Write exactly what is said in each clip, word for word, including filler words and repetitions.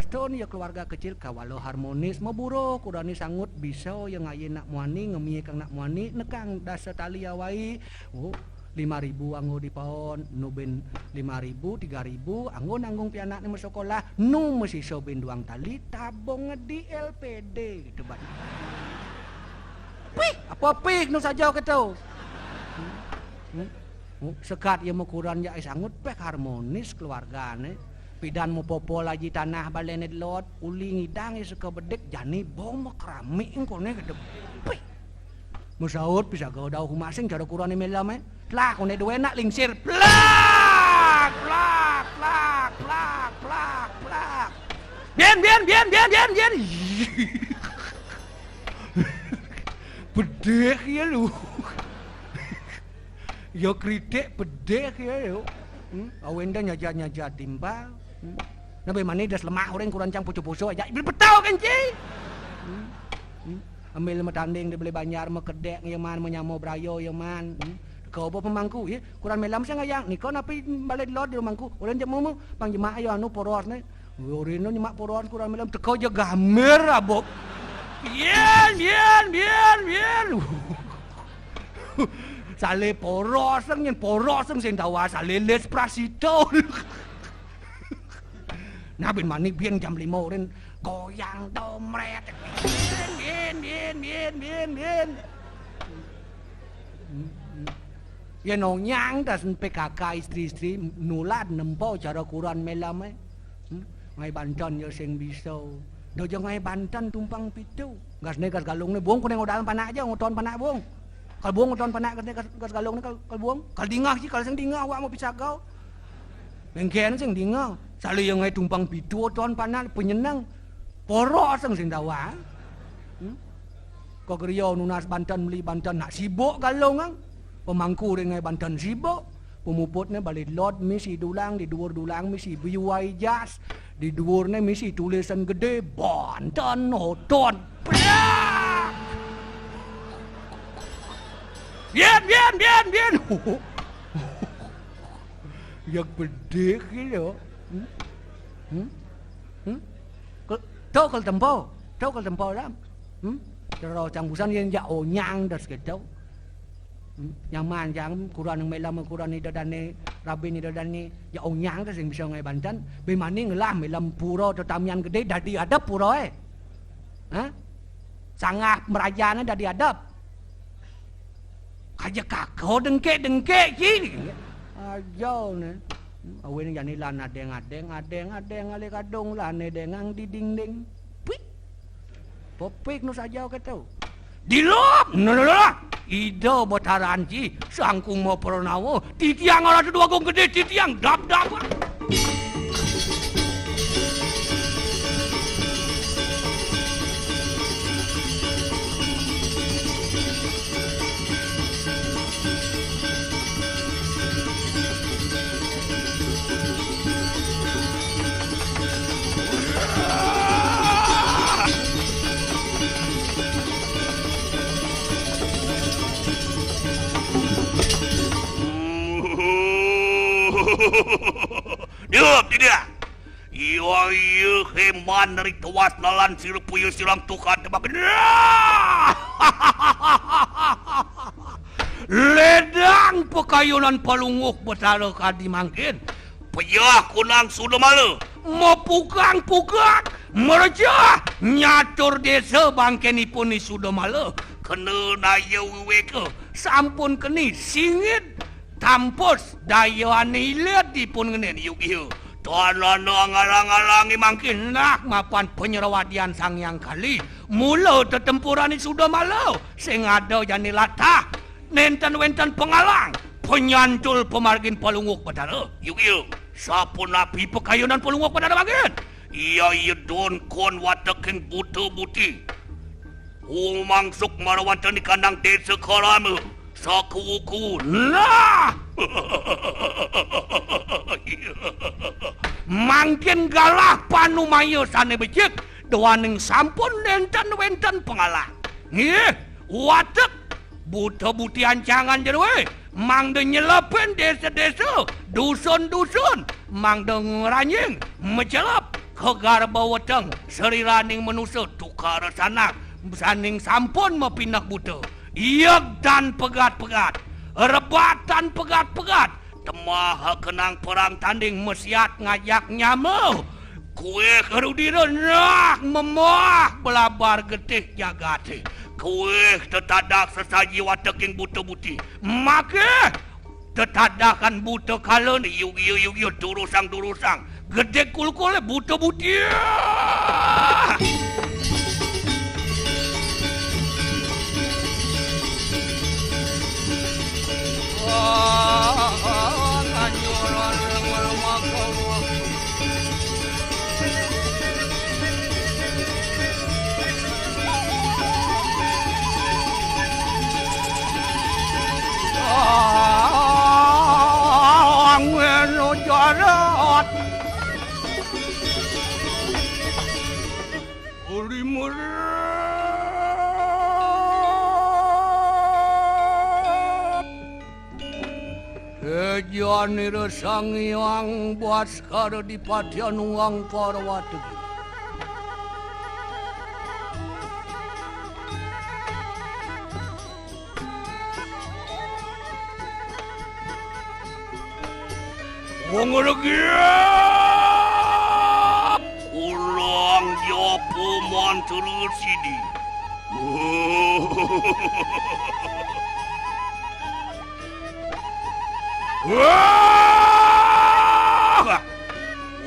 Ton ya keluarga kecil kawala harmonis, maburuh, kurenan sanget bisa ya ngayain nak muani, ngemiikang nak muani, nekang dasa tali awai. Oh, lima ribu anggo dipaon, nu bin lima ribu, tiga ribu, anggo nanggung pianakne masekolah, nu masisa bin duang tali, tabung di L P D, gitu, Bang. Pih, apa pih nu saja gitu? Hmm? Hmm? Hmm? Sekat ya makurenan ya sanget pek harmonis keluargane. Pidan mapopol aji tanah balene delod, uli ngidang ya seka bedik, jani bong makrami engkone gitu. Pih. Masaut pisaga dauh umasing cara kurenan melem, eh. Plak, one duwe nak lingsir. Plak, plak, plak, plak, plak, plak. Bien, bien, bien, bien, bien, bien. Bedeh ya lu. Ya kritik bedeh ya, yo. Hmm? Awenda nyajat-nyajat timpal. Hmm? Nah, bagaimana das lemah orang kurang cang poco-poco aja. Ibil petau kan, Ci? Hmm? Hmm? Ambil matanding di beli banjar, makedek, ya man, manyamo brayo, ya man. Hmm? Kau apa pemangku, ya? Kurang melam saya ngayang. Nika napi balik lot di rumahku. Orang jemu mu, pang jemak ayo anu poros ne. Orang nu nyemak poros kurang melam. Teko aja gamir, abok. Bien, bien, bien, bien. Sale poros, nyen poros, sing tawa, sale les prasito. Nah, bin mani bien jam lima orang goyang domret. Bien, bien, bien, bien, bien, bien. Ya nonyang das P K K istri-istri nulad nempo cara kurenan melem, eh. Hmm? Ngai banten ya sing bisa. Dojo ngai banten tumpang pitu. Gasne gas galungne bung kuning odalan panak aja ngoton panak bung. Kal bung ngoton panak gasne gas, gas galungne kal, kal bung. Kal dingah sih kal sing dingah awak mau pisagau. Mengken sing dingah. Sale ya ngai tumpang pitu oton panak penyeneng. Poro sing sing dawa. Hmm? Kagriya nunas banten meli banten nak sibuk galung ang. Pemangku ring ngai banten sibuk. Pemuputne bali lot misi dulang, di duur dulang misi biwai jas, di duurne misi tulisan gede banten oton. Plak! Bien, bien, bien, bien. Ya gede gitu. Hmm? Hmm? Hmm? Kal, to kal tempo, to kal tempo lam. Hmm? Tero cang busan yen jak onyang das gitu. Hmm? Nyaman jang kurenan melem kurenan ida dane rabin ida dane jak onyang das sing bisa ngai banten. Bimani ngelah melem pura tetamian gede dadi adep pura, eh. Hah? Sangah merajane dadi adep. Kaja kako dengkek-dengkek ci. Aja ne. Awin jani lan adeng-adeng, adeng-adeng ale kadung lane dengang di dinding. Pik. Popik nu saja keto. Dilop, nululula. Ida betaran ci, sangkung mau pronawa. Titiang ora tudu agung gede, titiang dap-dap. Dia, dia. Iya, iya, heman dari tuas lalan sirpuyu silang tukad tebak. Ledang pekayunan palungguh betara kadi mangkin. Peyah kunang sudamala. Mapukang-pukang, merejah, nyatur desa bangkenipun ni sudamala. Kena daya wiweka, sampun keni singit, tampus daya ane ilit dipun ngenen yugia. Tanana ngalang-alangi mangkin nah mapan panyrawadian Sang Hyang Kali. Mula tetempuran ni sudamala, sing ada jani latah. Nenten wenten pangalang, panyantul pamargin palungguh Batara. Yugia, sapunapi pakayunan palungguh Batara mangkin? Iya, iya don kon wateking buta buti. Umangsuk marawanten di kandang desa Karama, sakuwu-kuwu. Nah! Mangkin galah panumaya sane becik, duaning sampun nenten wenten pangalang. Nggih, watek buta buti ancangan jeroe, mangda nyelepin desa-desa, dusun-dusun, mangda ngranjing, mecelep, Ka garba weteng, sariraning manusa tukara sanak, saning sampun mapineh buta. Ieg tan pegat-pegat, rebat tan pegat-pegat, temaha kenang perang tanding mesiat ngajak nyama. Kuih kerudira nah memah belabar getih jagate. Kuih tetadak sesaji wateking buta buti. Makeh tetadakan buta kala ne yugia-yugia durusang-durusang. Gedeg kulkule buta butia. Angin ujarat. Uli murep. Ejanira Sang Hyang Baskara Dipati Anuang Parwategi. Wong regiap kurang japa mantra sidi. Wah!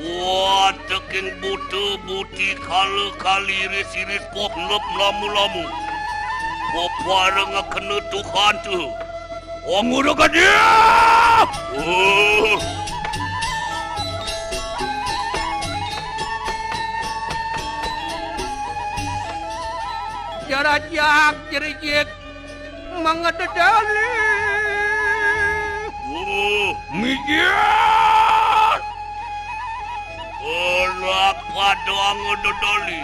Wateking buta buti kala kali iris-iris poh lep lamu-lamu. Pepareng kena Tuhan tu. Wong udah gede. Uh. Jarajak, jerejek, mangededali. Uh, mijit. Ora padang dedali.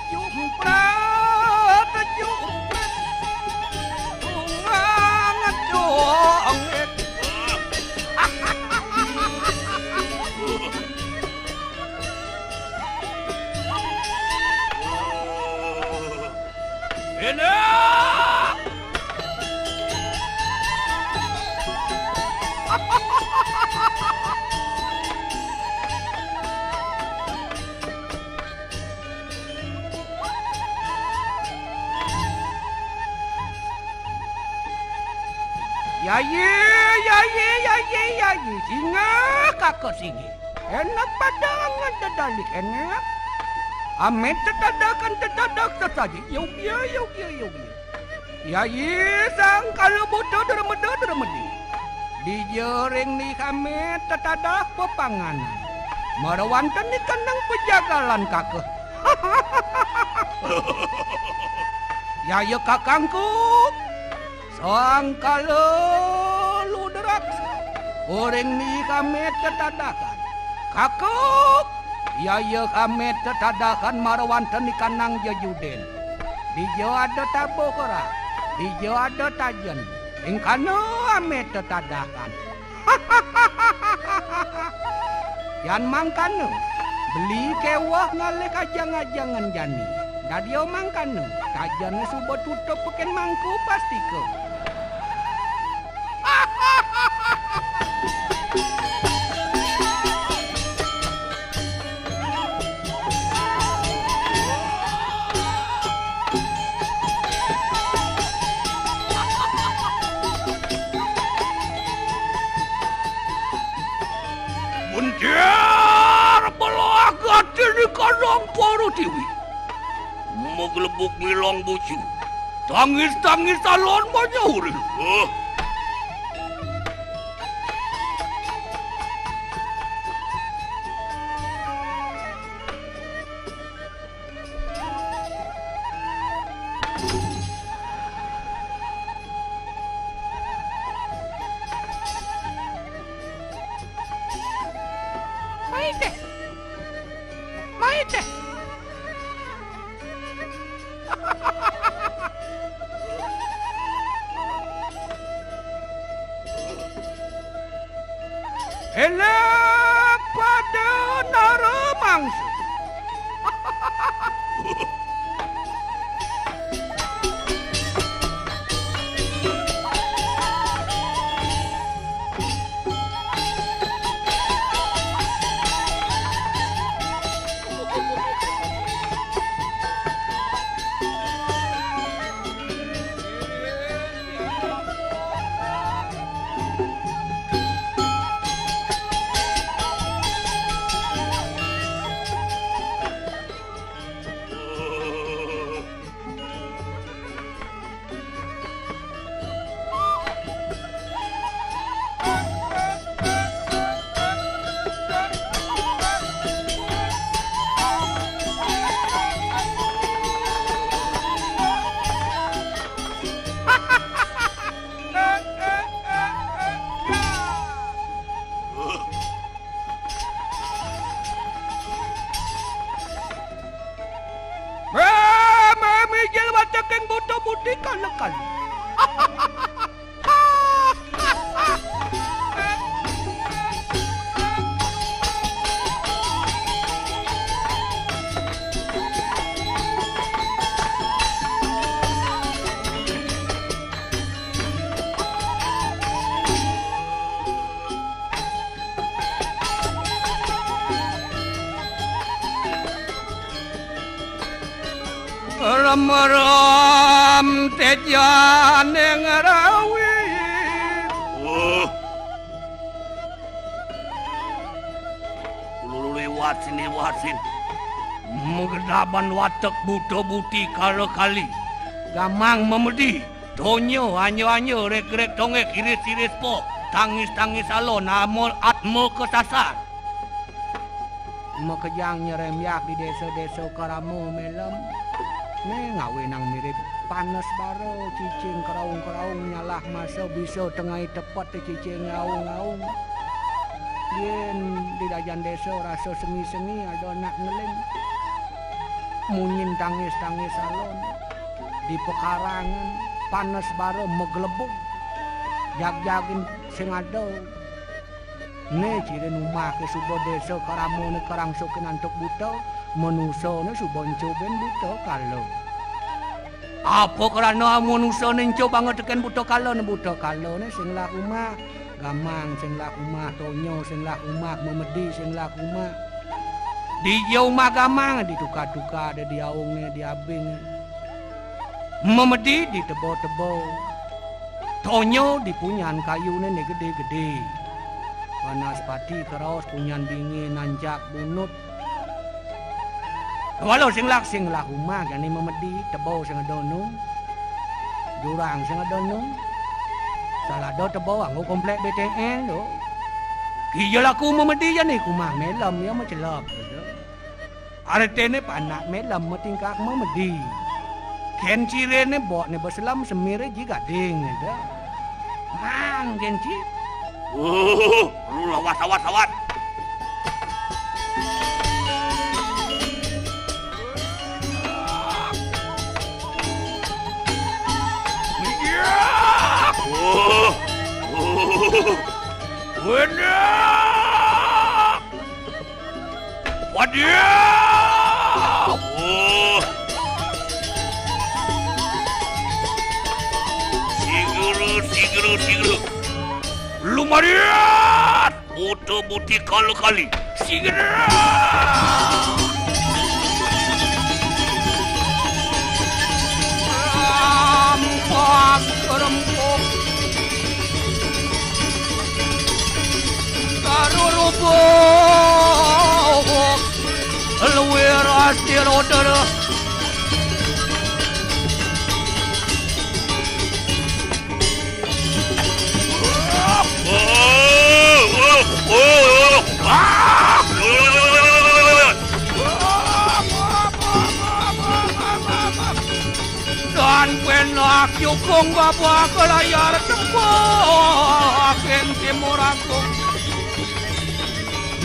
Jumpret, jumpret, bunga ngejongit. Enak. Yayi, yayi, yayi, yayi, singa kaka singi. Enak pada angan dedalik enak. Amit tetadakan tetadak sesaji. Yaugia, yaugia, yaugia. Yayi sang kala buta dermeda dermedi. Dija ring ni kami tetadah pepanganan. Marawanten ni keneng pejagalan kaka. Yaya kakangku. Sangkala luderak. Uring ni kami tetadakan. Kakuk, yaya kami tetadakan marawanten ikanang jejuden. Dija ada tabuh kerah, dija ada tajen. Ingkana kami tetadakan. Yan mangkana, beli kewah ngalih ajang-ajangan jani. Dadia mangkana, tajane suba tutup peken mangku pastika. Mentiar belah gati ni kadang para tiwi. Maglebuk milang bucu. Tangis-tangis alon manyaurin. Huh. Maite. Maite. Elek pada nara mangsa. Mé, mé, mijil wateking buta budi kala-kali. Remeram tejaning rawi. Wah. Ululu liwat sini, liwat sini. Magedaban watek buta buti kala kali. Gamang memedi. Tonya anya-anya, rek-rek tongek, iris-iris poh, tangis-tangis alon, amol atma kesasar. Makejang nyerembiak di desa-desa Karama Melem. Né ngawé nang mirib panes bara, cicing keraung-keraung, nyalah masa bisa tengah tepet cicing ngaung-ngaung. Yén di dajan desa rasa sengi-sengi ada anak ngeling. Munyin tangis-tangis alon. Di pekarangan, panes bara maglebug. Jag-jagin sing ada. Né cirin umah ké suba desa Karamané karangsukin antuk buta, manusané suba encup bén buta kala. Apa krana manusané encup banget tekén buta kala, né buta kalané sing lah umah, gamang sing lah umah, tonya sing lah umah, memedi sing lah umah. Dija umah gamang, dituka-tuka, ada diaungé, diabingé. Memedi diteba-teba. Tonya dipunyan kayuné né gedé-gedé. Banaspati keraos punyan bingé nancak bunut. Wala sing lah, sing lah umah jani memedi, teba sing ada nu. Jurang sing ada nu. Salah ada teba anggo komplék B T N to. Kija laku memedi jani kumah Melem ya macelep. Artiné panak Melem matingkah memedi. Kén ciriné bokné beselem semiré ji gading, gitu. Man, kén ci. Uh, lu lawas, lawas, lawas. Uh, uh, bener. Waduh! Oh. Siguru, siguru, siguru. Lumariat! Buta buti kala kali. Siguru! Rampak rempuk. Karurupa luwir astir udara. Penak jukung babak layar tempo, akin timur aku.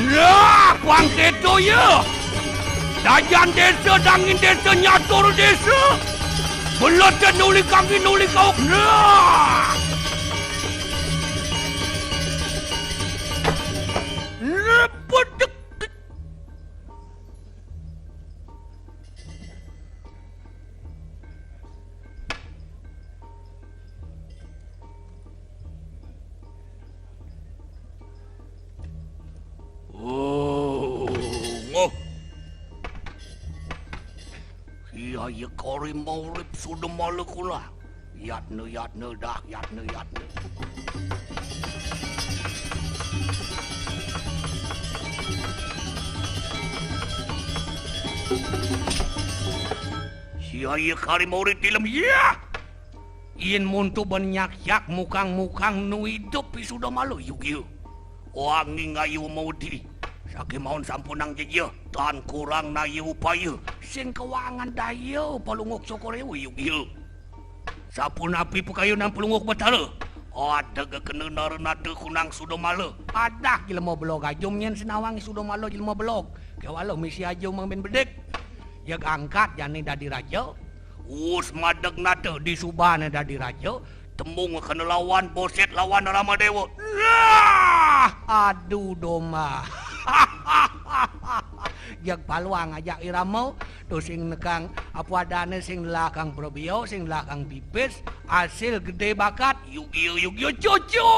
Lah, kuang keto ya. Dajan desa, dangin desa, nyatur desa. Belete nuli kangin nuli kauk. Nah. Lepedek. Oh, ngoh. Iya, iya, kari maurip sudah malu kula. Yatna, yatna, dah, yatna, yatna. Sia iya kari maurip dilem, iya. Yen muntu ben nyakyak mukang-mukang nu idup pisuda malu, yuk, iya. Wangi ngayu maudi. Sakémaon sampunang jejeh, tan kurang naya upaya. Sing kawangan daya palungguh Sokoréwa, yuk, iya. Sapunapi pakayunan Palungguh Batara? Ada gekena naranata kunang Sudamala. Adah jelema belog ajum nyén sinawang Sudamala jelema belog. Kéwala misi ajum mangkin bedik. Jeg angkat jani dadi raja. Wus madeg nata disubané dadi raja. Tembung kena lawan Boset lawan Ramadéwa. Lah! Adu domba. Jeg paluang ajak irama. Tu sing nekang apa adané, sing lakang probio, sing lakang pipis, asil gedé bakat, yugio, yugio, cucu.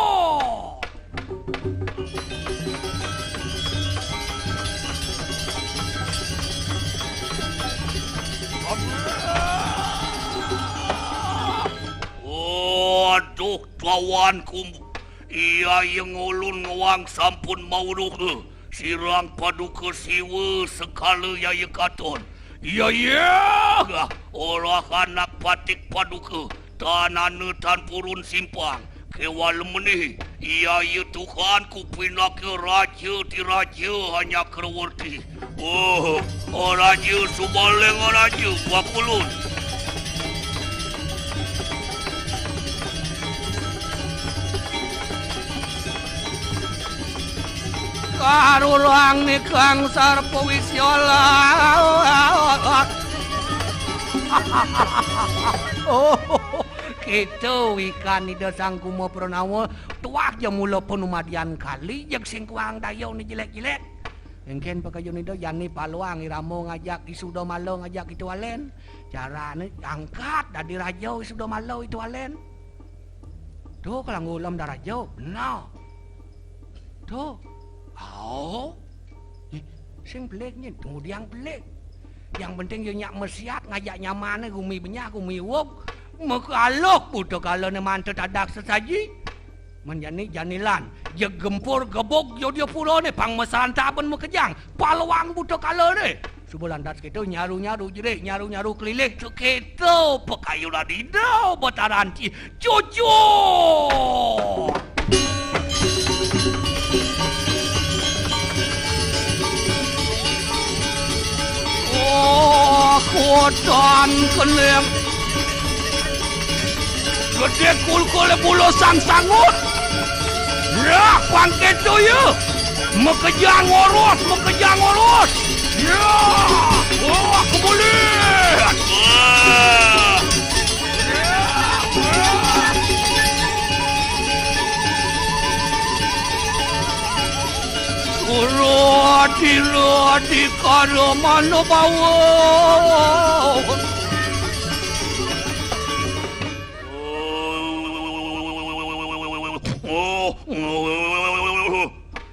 Waduh, kawanku. Iya, iya ngulun ngewang sampun mauruh. Sirang paduka Siwa sekala yaya katon. Iya, iya. Olah anak patik paduka. Tanana tan purun simpang. Kéwala menih. Iya, iya Tuhan kupinaka raja ti raja hanya kerwerti. Oh, oh, raja Subaling, oh, raja Pakulun. Karurang nikang sarpa wisya. Oh, kita wikan Ida Sang Kuma Pranawa, tuah ja mula panumadian kali, jeg sing kuang daya ni jelék-jelék. Engkén pakayun Ida jani paluang irama ngajak Ki Sudamala ngajak Ki Tualén. Carané angkat dadi raja Ki Sudamala Ki Tualén. Tuh, kalanggulam daraja, benar. Tuh. Oh. Ih, sing pelik nyén, tunggu diang pelik. Yang penting yo nyak mesiat ngajak nyamané gumi benyah, gumi wuk. Makaluh buta kalané mantep tadak sesaji. Menjani janilan, jeg gempur gebug Jodhipurané pang masantaban makejang. Paluang buta kalané. Suba lantas kéto nyaru-nyaru jerih, nyaru-nyaru kelilih, kéto pakayunan Ida Bataranti. Cucu! Oh, kodan kening. Gedé kulkulé bulu sang sangut. Ya, pangké toya. Makejang ngurus, makejang ngurus. Ya. Wah, kemulian. Wah. Urut, irut, ikara mano bawa.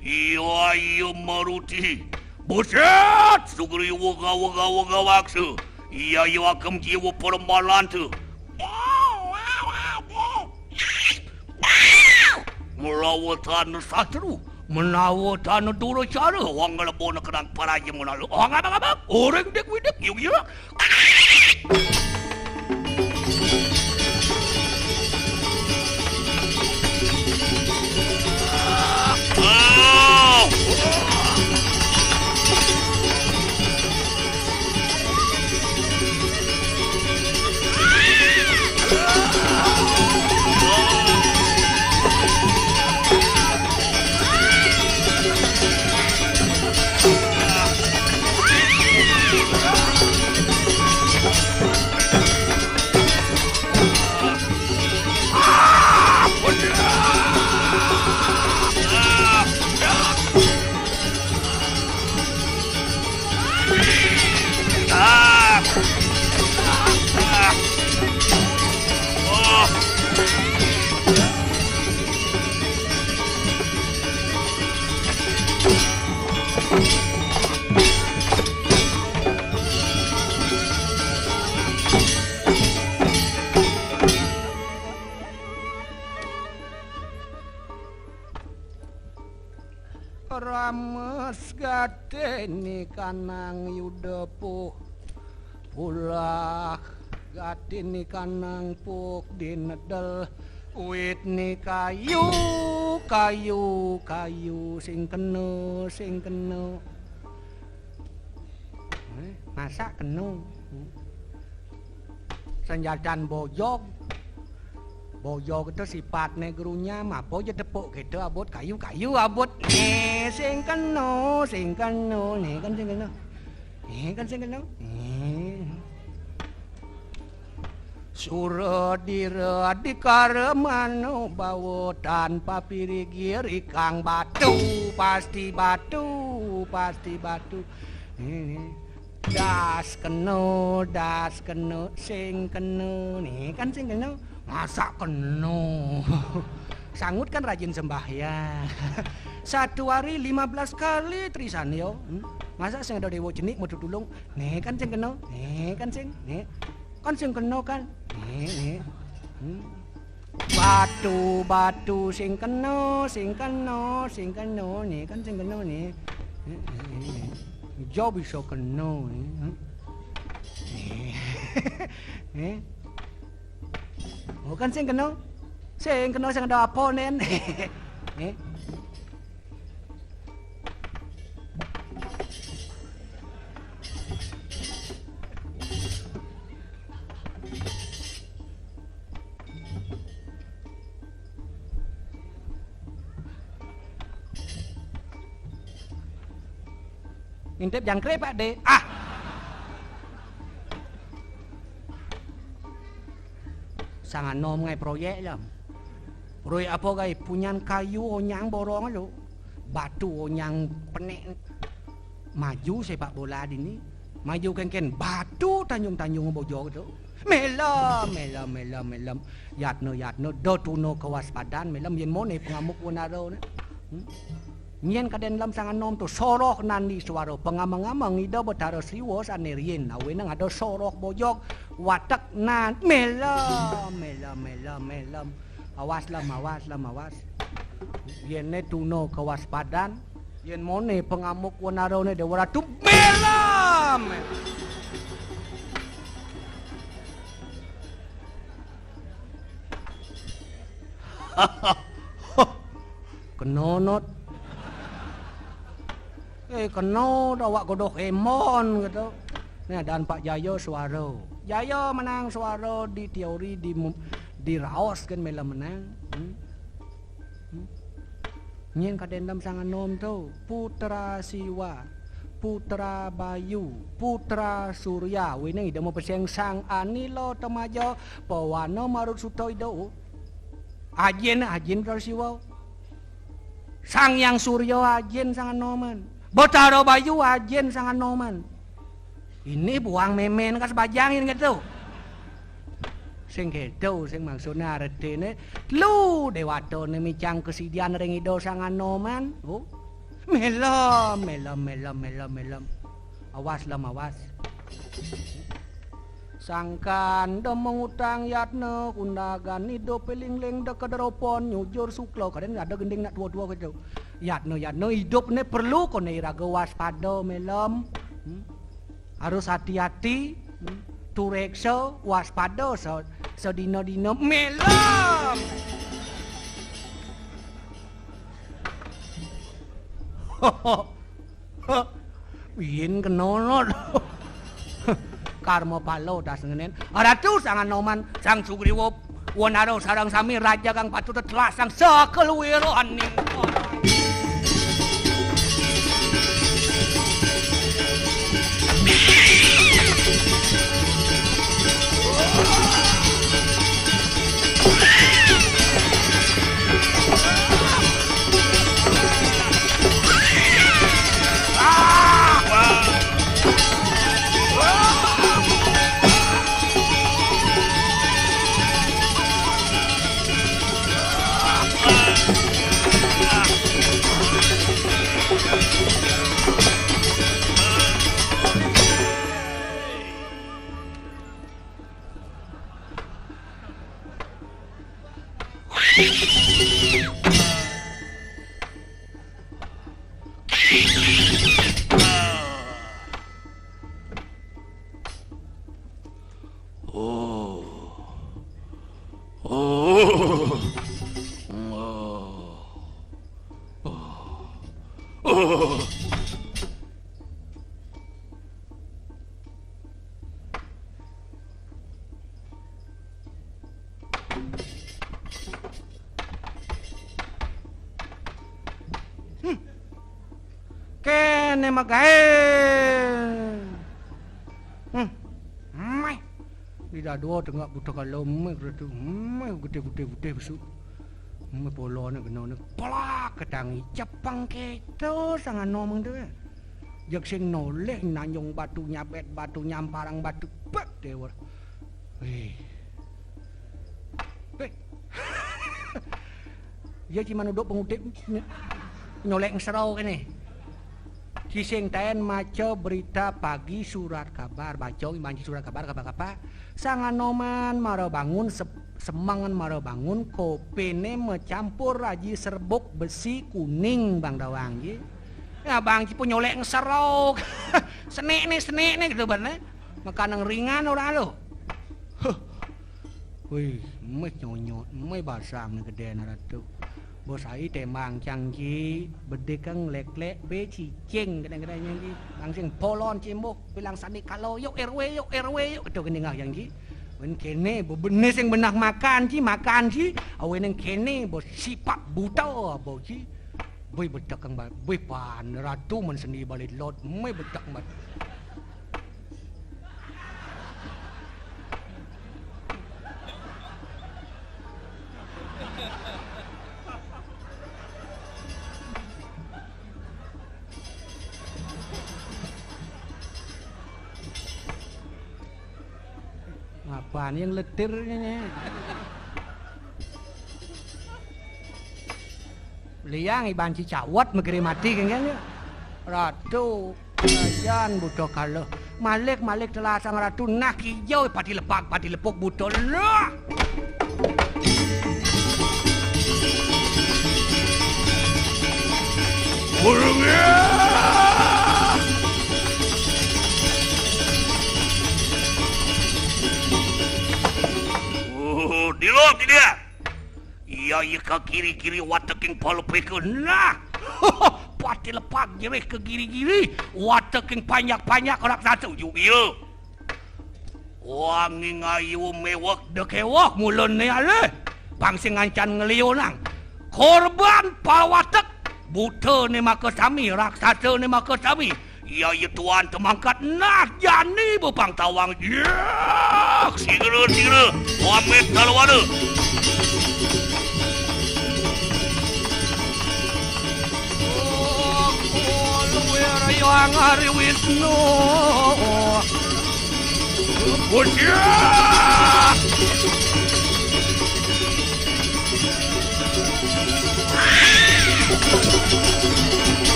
Iya, iya, Maruti. Buset! Sugriwa gawa, gawa, gawaksa. Iya, iya, akem jiwa permalanta. Melawa tana satru. Menawa tana duracara, wong nglebona kenang paraja menalu. Oh, ngabang-abang, orang dek widek, yuk, yuk. Rames gatene kanang yuda puh. Pulah gatene kanang puh dinedel. Witne kayu, kayu, kayu, sing kena, sing kena. Eh, masak kena. Senjatan bojog. Bojog itu sifatne grunyam, apa ja tepuk kita abut kayu, kayu abut. Eh, sing kena, sing kena, ni kan sing kena. Ni kan sing kena. Eh. Sura dira dikara manubawa tanpa pirigir ikang batu, pasti batu, pasti batu. Ni, ni. Das kena, das kena, sing kena. Ni kan sing kena. Masak kena. Sangut kan rajin sembahyang. Satu hari lima belas kali trisandya. Hmm? Masa sing ada dewa cenik mau tulung? Ni kan sing kena. Ni kan sing, ni. Kan sing kena kan? Ni, ni. Hmm. Batu, batu, sing kena, sing kena, sing kena, ni kan sing kena ni. Jo bisa kena ni. Hmm. Ni. Ni. Oh, kan sing kena. Sing kena sing ada apa nen? Ni. Ngintip jangkrik, Pak De. Ah. Sang anom ngai proyek jam. Proyek apa gai? Punyan kayu onyang borong lo. Batu onyang penek. Maju sepak bola dini. Maju kengken batu tanjung-tanjung bojog tu. Melem, melem, melem, melem. Yatna, yatna, da tuna kewaspadan, melem yen mone pengamuk wenara ne. Hmm? Nyen kaden lem sang anom tu soroh nandi suara pengamang-amang Ida Betara Siwa sane riin. Aweneng ada soroh bojog watek nan melem, melem, melem, melem. Awas lem, awas lem, awas. Yen ne tuna kewaspadan, yen mone pengamuk wenara ne Dewa Ratu melem. Kenonot. Eh, kena dah awak godoh emon gitu. Ni adan Pak Jaya suara. Jaya menang suara di teori di mu-, di raos kan mela menang. Hmm? Hmm? Nyen kaden lem sang anom tu, Putra Siwa, Putra Bayu, Putra Surya. Wene ida mau peseng sang anila temaja pawana marut suta ida. Oh. Ajin, ajin Putra Siwa. Sang Yang Surya ajin sang anoman. Betara Bayu ajin sang anoman. Ini buang memen kas bajangin gitu. Sing gitu, sing maksudnya aretine telu dewata ne micang kesidian ring Ida Sang Anoman. Oh. Melem, melem, melem, melem, melem. Awas lem, awas. Sangkan da mengutang yatna kundagan idup lingling da kederopon nyujur sukla. Kadang ada gending nak tua-tua gitu. Yatna, yatna idup ne perlu kone iraga waspada melem. Hmm? Harus hati-hati, hmm, tureksa, waspada se-, sedina-dina melem. Yen kena not. Karma pala das ngenen. Ratu Sang Anoman, Sang Sugriwa, Wanara sareng sami raja kang patut tetelasang sakeluwiraning. Oh. Oh. Oh. Oh. Hmm. Kéné magaé. Hmm. Méh. Di dadua tengah buta kala méh ratu. Méh getih-getih-getih besuk. Méh poloné genané plak ketangi cepeng kéto sang anom tu. Jeg sing noléh nanjung batu nyabet batu nyamparang batu pek déwa. Wih. Wih. Ya ci manuduk pengutip ny-, nyolek ngesero kéné. Ci sing taén maca berita pagi surat kabar, baca iman ci surat kabar kapa-kapa. Sang Anoman mara bangun sep-, semengan mara bangun, kopiné macampur aji serbuk besi kuning bang dawang ji. Ya bang ci pun nyolek ngesero. Senek né, senek né gitu ban né. Makan nang ringan ora lo. Huh. Wih, méh nyonyot, méh basang né gedé ratu. Bos ai tembang cang ci, bedik kang lek-lek bé cicing gedé-gedé nyang ci. Langsing polon cimbuk, bilang sandi kalo, "Yuk R W, yuk R W, yuk." Itu gini ngah yang ci. Wén kéné, bo bené sing benah makan ci, makan ci. Awé nang kéné, bo sipak buta, bo ci. Bui betek kang ba-, bui pan ratu men sendi balik lot, méh betek mat. Apaan yang letir ini? Liang iban ci cawet mekiri mati kengkeng ya. Ratu, ajan buta kalah. Malik, malik telah sang ratu, nah kijau pati lepak, pati lepuk buta lah. Burung ya. Oh, dilo, dilo. Iya, iya, ka giri-giri wateking palepeka. Nah, pati lepak jirih ka giri-giri wateking panjak-panjak raksasa ujuk iya. Wangi ngayu mewek dekewek mulané alih. Pang sing ngancan ngeliunang. Korban pawatek buta né maka sami, raksasa né maka sami. Iya, iya, tuan temangkat nah jani bepang tawang. Yak, sigra, sigra, pamit kalawana. Oh, luwih rayang Ari Wisnu. Bocah.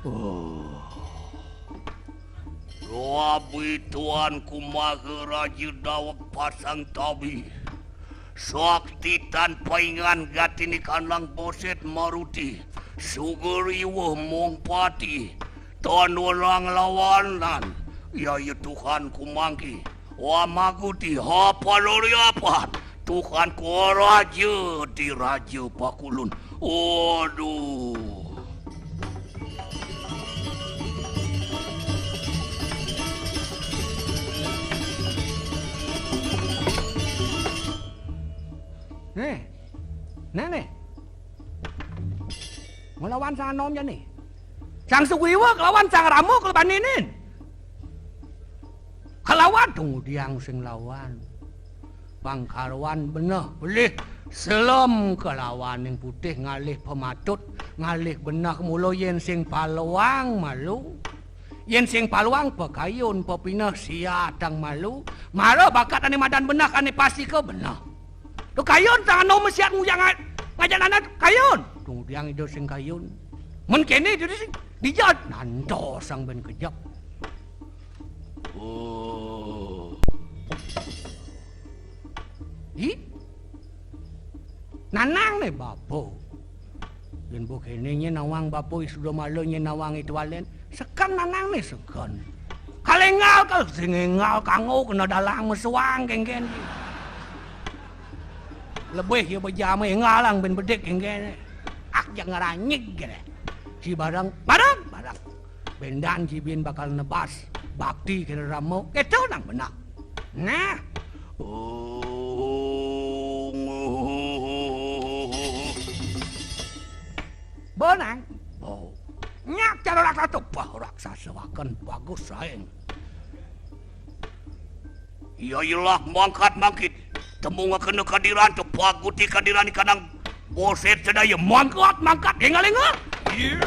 Oh. Rabi Tuanku Maharaja Daweg Pasang Tabi. Sakti tan paingan gatini kandang boset maruti. Sugriwa mongpati. Tan wenang lawanan. Yaya Tuhanku mangki. Wa maguti ha paloriapan. Tuhanku raja di raja pakulun. Waduh. Nih. Nah, nih. Ngelawan sang anom jani. Sang Sugriwa kelawan sang Rama kelebaninin. Kelawan tunggudiang sing lawan. Pangkaruan beneh pelih selem kelawan ning putih ngalih pematut, ngalih beneh mula yén sing paluang malu. Yén sing paluang pakayun pepineh siatang malu. Mara bakat ané madan beneh ané pastika beneh. Tu kayun sang anom siat ngujang nga-, ngajak anak kayun. Tung Tiang Ida sing kayun. Mén kéné dadi sing dijat. Nantosang bén kejep. Oh. Ih. Nanang né bapa. Yén ba kéné nyén nawang bapa, I Sudamala nyén nawang I Tualén. Seken nanang né seken. Kaléngal ka sing énggal kanggo kena dalang mesuang kénkén. Lebih ya bejam énggalang bén bedik kénkén. Ak jak ngaranyig kéné. Ci bareng, bareng, bareng. Béndan ci bin bakal nebas bakti kéné rama. Kéto nang benak. Nah. Benang. Oh. Nyak cara raksasa, bah, raksasa waken bagus saeng. Iya ilah mangkat mangkit. Temu ngakena kadiran, tepaguti kadiran ikanang boset sedaya mangkat mangkat, énggal-énggal. Iya.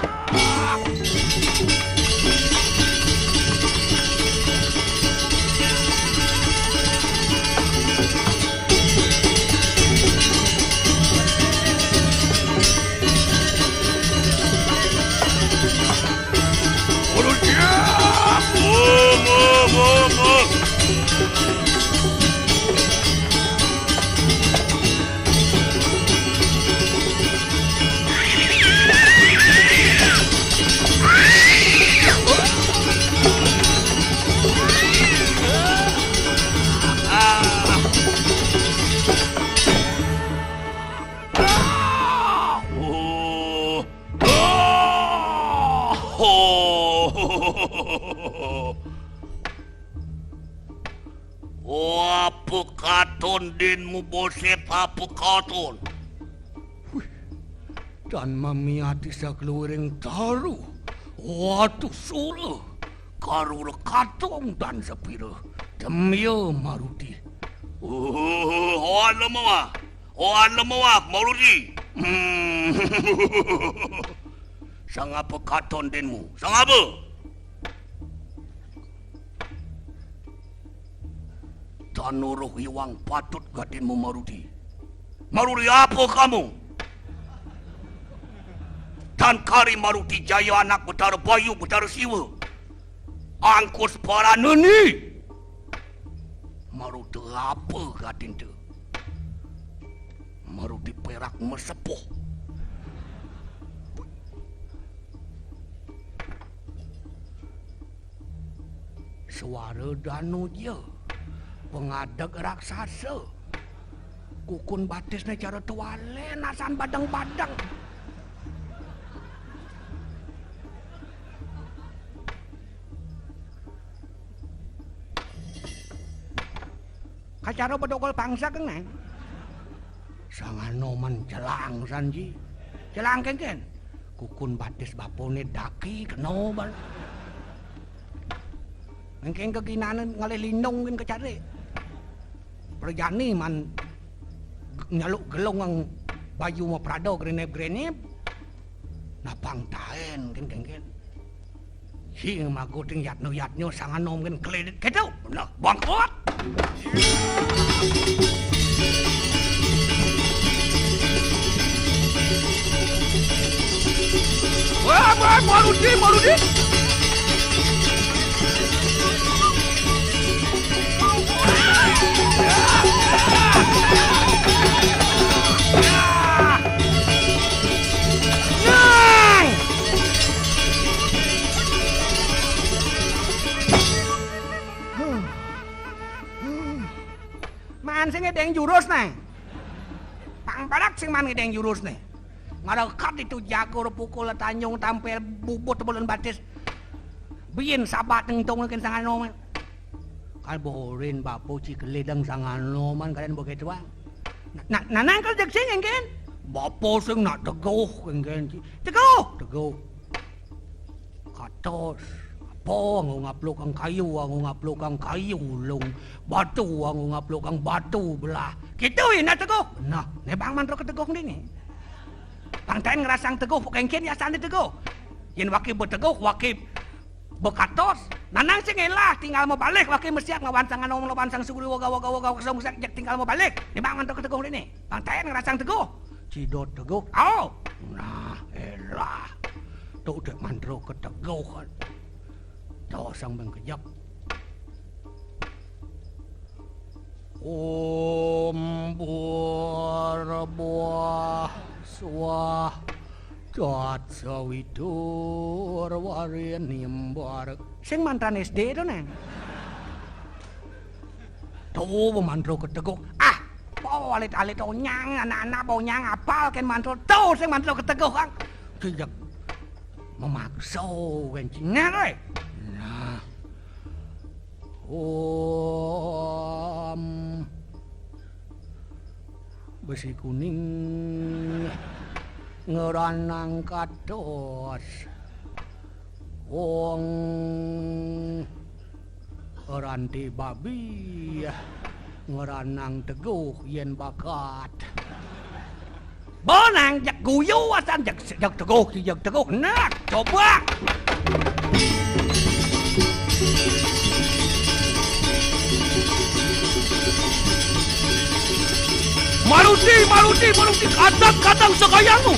Apa katon dinmu, boset, apa katon? Wih, tan mamiati sakluwiring taru. Watu sura. Karura katong tan sapira. Demya Maruti. Oh, oh, lemawah. Oh, lemawah, Maruti. Hmm. Sangapa katon dinmu? Sangapa? Tanuruh iwang patut gatinmu, Maruti. Maruti apa kamu? Tan kari Maruti Jaya, anak Betara Bayu, Betara Siwa. Angkus paraneni. Maruti apa gatinta? Maruti perak masepuh. Suara danuja, pangadeg raksasa. Kukun batisné cara Tualén, asan badeng-badeng. Kacara bedogol pangsa kéné. Sang Anoman celang sanji. Celang kénkén. Kukun batis bapané daki kena bal. Engkén kaginané ngalih lindung kén kacari. Prajani man nyeluk gelung ang bayu maprada grenep-grenep. Napang taén kén kénkén. Sing maguting yatno-yatno sang Anoman kén kledit kéto. Nah, bangkot. Wah, wah, Maruti, Maruti. Nang! Maan sing ngedeng jurus né. Pang barak sing maan ngedeng jurus né. Ngarakat ditu jagur pukul tanjung tampil bubut bulan batis. Biin sabat nengtung kén sang Anoman. Kan borin bapa ci kelideng sang Anoman kalian begitu ah. Nah, nah, nang kerja sing engkén. Bapa sing nak teguh engkén. Teguh, teguh. Katos. Apa anggo ngaplukang kayu, anggo ngaplukang kayu ulung. Batu, anggo ngaplukang batu belah. Kéto ya, nah, teguh. Nah, né bang mantra keteguh dini. Pang taén ngrasang teguh, kénkén yasané teguh. Yén waké beteguh, waké bekatos. Nanang sing élah, tinggal mabalih, waké mesiat nglawan sang Anoman, nglawan sang Sugriwa, gawa, gawa, gawa, kesong, jak tinggal mabalih. Né bang mantra keteguh dini. Pang taén ngrasang teguh. Cidot teguh. Au. Nah, elah. Tuh dek mantra keteguh. Tuh sang bengkejak. Om Purba Swah Tat Sawitur Warenyam Barek. Sing mantran S D to, Nang. Tuh, mantra keteguh. Ah, po alit-alit onyang, anak-anak onyang apal kén mantra. Tuh, sing mantra keteguh, Kang. Kijak memaksa kén cingak, wé. Nah. Om Besi Kuning ngeranang katos. Wong Ranti Babi ngeranang teguh yén bakat. Bonang jak guyu asan jak, jak teguh, jak teguh. Nah, coba. Maruti, Maruti, Maruti, kadang-kadang segayangmu.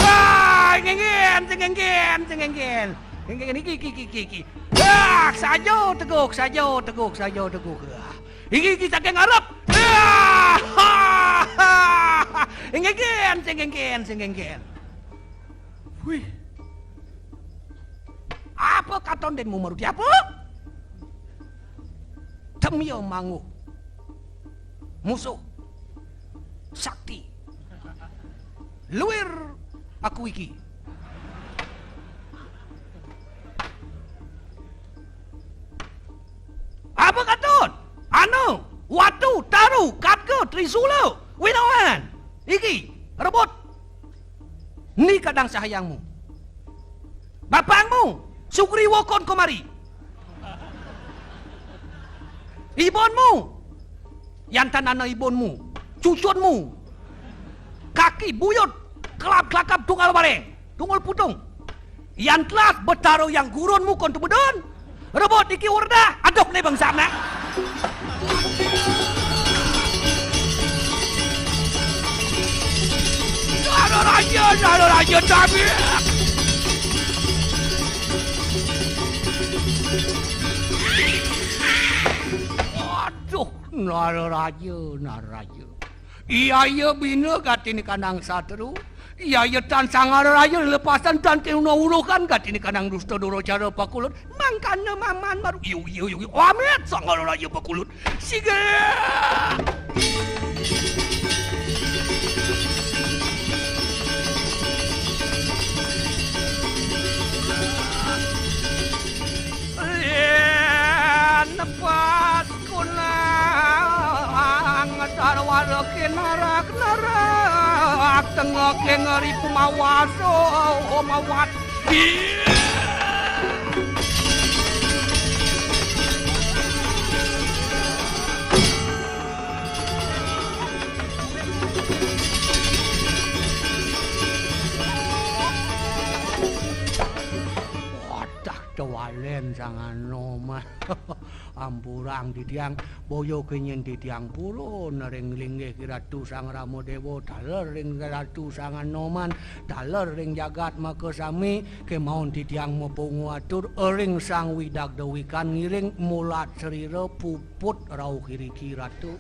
Ah, ngenggen, sing ngenggen, sing ngenggen. Ngenggen, iki, iki, iki, iki, iki. Ah, saja teguh, saja teguh, saja teguh. Ah. Iki, iki saking ngarep. Ah, ha, ha, ha. Ngenggen, sing ngenggen, sing ngenggen. Wih. Apa katon denmu, Maruti? Apa? Temia manguh. Musuh. Sakti. Luir aku iki. Apa katon? Anu, watu, taru, katga, trisula, winawan. Iki, rebut. Ni kadang sahayangmu. Bapangmu, Sugriwa kon kemari. Ibunmu, yan tan ana ibunmu, cucunmu. Kaki buyut, kelap kelakap tunggal bareng, tunggal putung. Yan telas betara yang gurunmu kon tumedun. Rebut iki urda, aduh né bangsa nak. Ada raja, ada raja tapi. Aduh, nara raja, nara raja. Iya, iya, bina gati ni kandang satru. Iya, iya, tan sangar raja lepasan tan tiuna urukan gati ni kandang dusta doro cara pakulut. Mangkana maman baru. Iyo, iyo, iyo, iyo. Amit sangar raja pakulut. Siga. Yen nepas kunang sarwara kinarak-narak tengah kengeri pumawasa mawat. Wadah, tewalen sang Anoman. Ampurang titiang, boya kenging titiang purun ring linggih Ratu Sang Rama Dewa, taler ring Ratu Sang Anoman, taler ring jagat makasami, kemaon titiang mapungu atur ring Sang Widagda Wikan ngiring mulat srira puput rauh iriki Ratu.